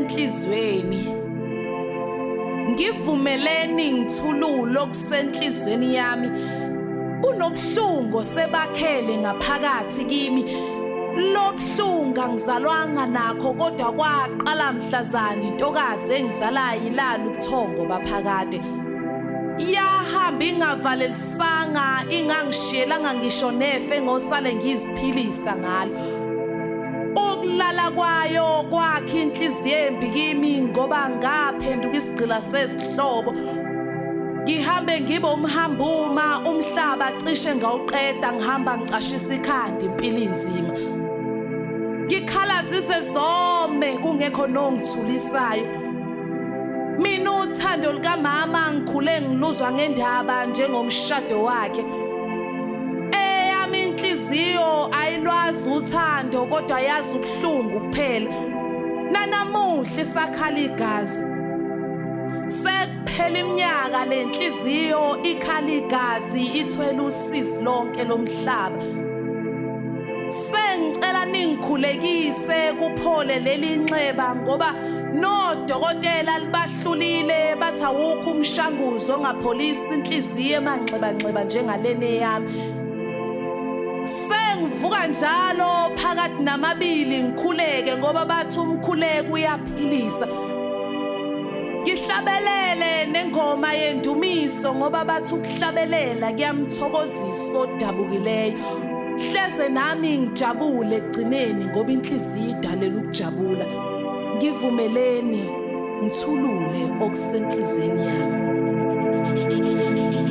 okusenhlizweni. Ngivumeleni ngithulule okusenhlizweni yami. Kunobuhlungu sebakhele ngaphakathi kimi. Lobuhlungu angizalwanga nakho kodwa kwaqala mhlazana intokazi engizalayo ilala ubuthongo baphakade. Yahamba ingavalelisanga ingangishiyelanga ngisho nefe ngosale ngiziphilisa ngalo. Ukulala kwayo kwakhe inhliziyo embi kimi ngoba ngaphenduka isigqila sezihlobo. Ngihambe ngibe umhambuma umhlaba cishe ngawuqeda ngihamba ngicashisa ikhanda impilo inzima. Ngikhala zize zome kungekho nongithulisayo. Mina uthando lukamama ngikhule ngiluzwa ngendaba njengomshado wakhe. Eyami inhliziyo ayilwazi uthando kodwa yazi ubuhlungu kuphela. Nanamuhla isakhala igazi. Sekuphela iminyaka le nhliziyo ikhala igazi ithwele usizi lonke lomhlaba. Sengicela ningikhulekise kuphole leli nxeba ngoba nodokotela libahlulile bathi awukho umshanguzo ongapholisa inhliziyo emanxebanxeba njengalena eyami. Sengivuka njalo phakathi namabili ngikhuleke ngoba bathi umkhuleko uyaphilisa. Ngihlabelele nengoma yendumiso ngoba bathi ukuhlabelela kuyamthokozisa odabukileyo. Hleze nami ngijabule ekugcineni ngoba inhliziyo idalela ukujabula. Ngivumeleni ngithulule okusenhliziyweni yami.